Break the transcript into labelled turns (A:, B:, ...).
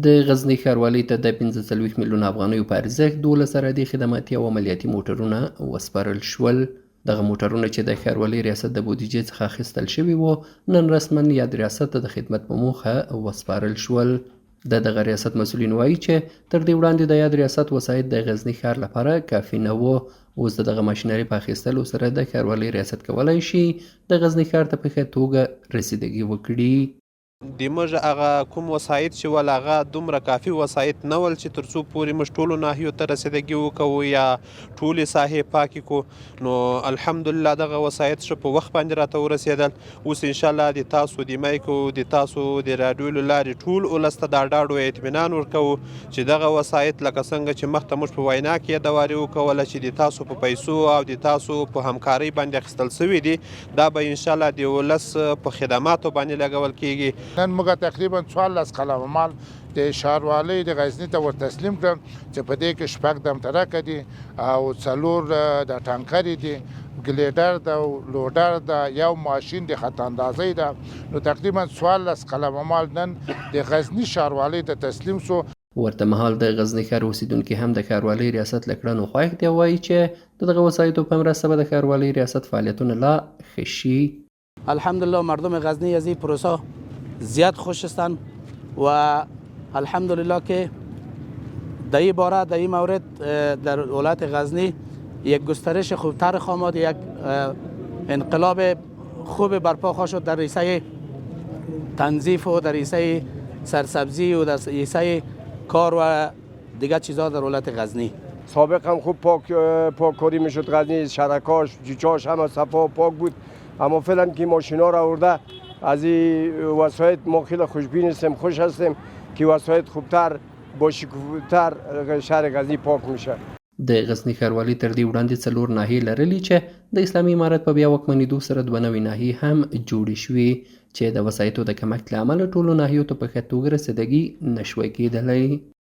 A: د غزني ښاروالۍ ته د 45 میلیونه افغانیو په ارزښت 12 عرادې خدماتي او عملیاتي موټرونه وسپارل شول. دغه موټرونه چې د ښاروالۍ ریاست د بودیجې څخه اخیستل شوي وو، نن رسما یاد ریاست ته د خدمت په موخه وسپارل شول. د دغه ریاست مسؤلین وایي چې تر دې وړاندې د یاد ریاست وسایط د غزني ښار لپاره کافي نه وو. اوس د دغه ماشینري په اخیستلو سره د ښاروالۍ ریاست کولای شي د غزني ښار ته په ښه توګه رسیدګي وکړي.
B: د موږ هغه کوم وسایط چې ول، هغه دومره کافي وسایط نه ول چې تر څو پورې موږ ټولو ناحیو ته رسیدګي وکوو یا ټولې ساحې پاکې کو. نو الحمدلله دغه وسایط ښه په وخت باندې راته ورسېدل. اوس انشاءالله د تاسو د مایک او د تاسو د راډیو له لارې ټول ولس ته دا ډاډ او اطمینان ورکوو چې دغه وسایط، لکه څنګه چې مخته موږ په وینا کې دواري وکوله چې د تاسو په پیسو او د تاسو په همکارۍ باندې اخیستل شوي دي، دا به انشاءالله د ولس په خدماتو باندې لګول کیږي.
C: نن موږ تقریبا 14 قلمه مال د ښاروالۍ د غزني ته ور تسلیم کړل چې په دې کې شپږ دمترکه دي او څلور د ټانکرې دي، ګلیډر ده او لوډر ده، یو ماشین د خط اندازۍ ده. نو تقریبا 14 قلمه مال نن د غزني ښاروالۍ ته تسلیم شو.
A: ورته مهال د غزني ښار اوسېدونکي هم د ښاروالۍ ریاست له کړنو خوښ دي او وایي چې د دغه وسایطو په مرسته به د ښاروالۍ ریاست فعالیتونه لا ښه شي.
D: الحمدلله مردم غزنی از این پروسه زیاد خوش هستند و الحمدلله که در این باره، در این مورد در ولایت غزنی یک گسترش خوبتر آمد، یک انقلاب خوب برپا خواهد شد در ریسه تنظیف و در ریسه سرسبزی و در ریسه کار و دیگه چیزها در ولایت غزنی.
E: سابق هم خوب پاککاری میشد غزنی، شهرکاش، جوچاش همه صفا پاک بود، اما فعلا که ماشینا را آورده، از این وسایط ما خیلی خوشبین هستیم، خوش هستیم که وسایط خوبتر با شکوه‌تر شهر غزنی پاک میشه.
A: د غزني ښاروالۍ تر دې وړاندې څلور ناحیې لرلې چې د اسلامي امارت په بیا واکمنېدو سره دوه نوې ناحیې هم جوړې شوې چې د وسایطو د کمښت له امله ټولو ناحیو ته په ښه توګه رسیدګي نشوای کېدلی.